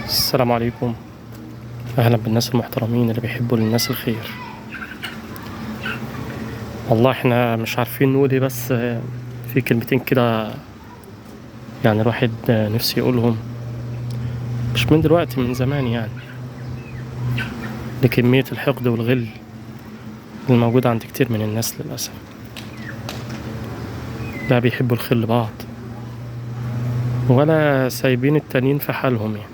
السلام عليكم. أهلا بالناس المحترمين اللي بيحبوا للناس الخير. والله احنا مش عارفين نقول ايه، بس في كلمتين كده يعني الواحد نفسي يقولهم، مش من دلوقتي، من زمان يعني، لكمية الحقد والغل الموجودة عند كتير من الناس للأسف. لا بيحبوا الخير لبعض ولا سايبين التانيين في حالهم. يعني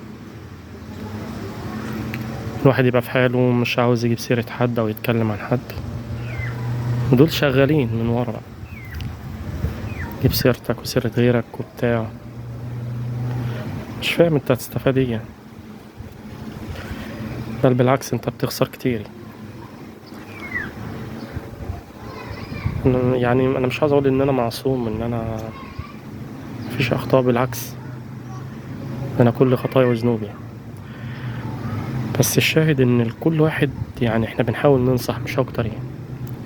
الواحد يبقى في حاله ومش عاوز يجيب سيرة حد أو يتكلم عن حد، ودول شغالين من ورا بقى، جيب سيرتك وسيرة غيرك وبتاع. مش فاهم انت هتستفاد ايه يعني، بل بالعكس انت بتخسر كتير. يعني انا مش عاوز اقول ان انا معصوم، ان انا مفيش اخطاء، بالعكس انا كل خطايا وذنوبي. بس الشاهد ان الكل واحد يعني احنا بنحاول ننصح مش اكتر يعني،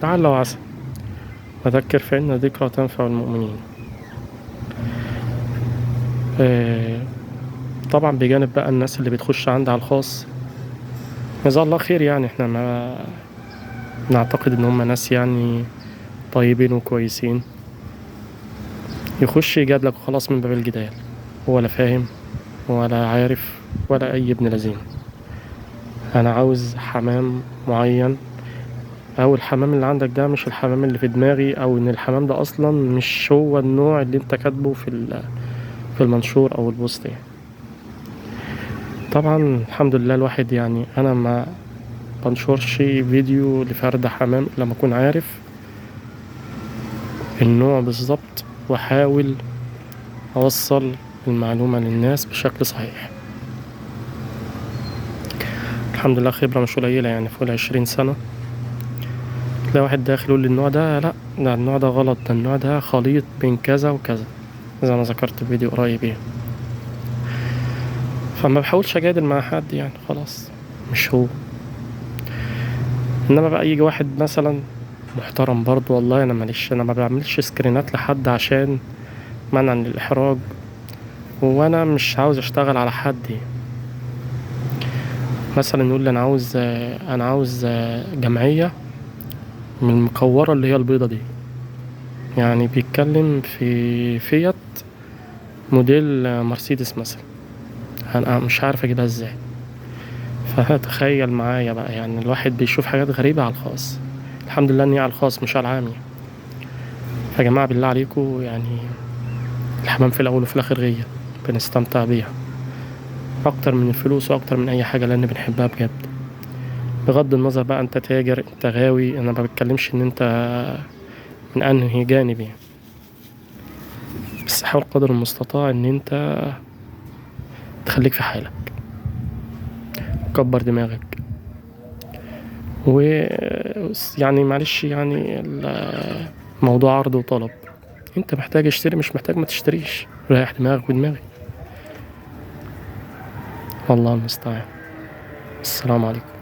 لعل وعسى، وذكر فإن ذكرى تنفع المؤمنين. طبعا بجانب بقى الناس اللي بتخش عندي على الخاص، جزاه الله خير، يعني احنا ما نعتقد ان هم ناس يعني طيبين وكويسين، يخش يجادلك وخلاص من باب الجدال، هو لا فاهم ولا عارف ولا اي ابن لذين. انا عاوز حمام معين، او الحمام اللي عندك ده مش الحمام اللي في دماغي، او ان الحمام ده اصلا مش هو النوع اللي انت كاتبه في المنشور او البوست يعني. طبعا الحمد لله الواحد يعني انا ما بنشرش فيديو لفرد حمام لما اكون عارف النوع بالظبط، واحاول اوصل المعلومة للناس بشكل صحيح. الحمد لله خبرة مش قليلة يعني، فوق 20 سنة. تلاقي واحد داخل يقول لي النوع ده لا، ده النوع ده غلط، ده النوع ده خليط بين كذا وكذا، زي ما ذكرت في فيديو قريب يعني. فما بحاولش اجادل مع حد يعني، خلاص مش هو. انما بقى يجي واحد مثلا محترم برضو، والله انا معلش انا ما بعملش سكرينات لحد عشان منعا للاحراج، وانا مش عاوز اشتغل على حد يعني. مثلا يقول لي انا عاوز جمعية من المكورة اللي هي البيضة دي، يعني بيتكلم في فيات موديل مرسيدس مثلا، انا مش عارف اجيبها ازاي. فتخيل معايا بقى يعني الواحد بيشوف حاجات غريبة على الخاص. الحمد لله اني على الخاص مش على العام يعني. فجماعة بالله عليكم يعني الحمام في الاول وفي الاخر غية بنستمتع بيها اكتر من الفلوس واكتر من اي حاجة، لان بنحبها بجد. بغض النظر بقى انت تاجر انت غاوي، انا ما بتكلمش ان انت من انهي جانب يعني، بس حاول قدر المستطاع ان انت تخليك في حالك، كبر دماغك، و يعني معلش يعني الموضوع عرض وطلب، انت محتاج اشتري، مش محتاج ما تشتريش، ريح دماغك ودماغي. والله المستعان. السلام عليكم.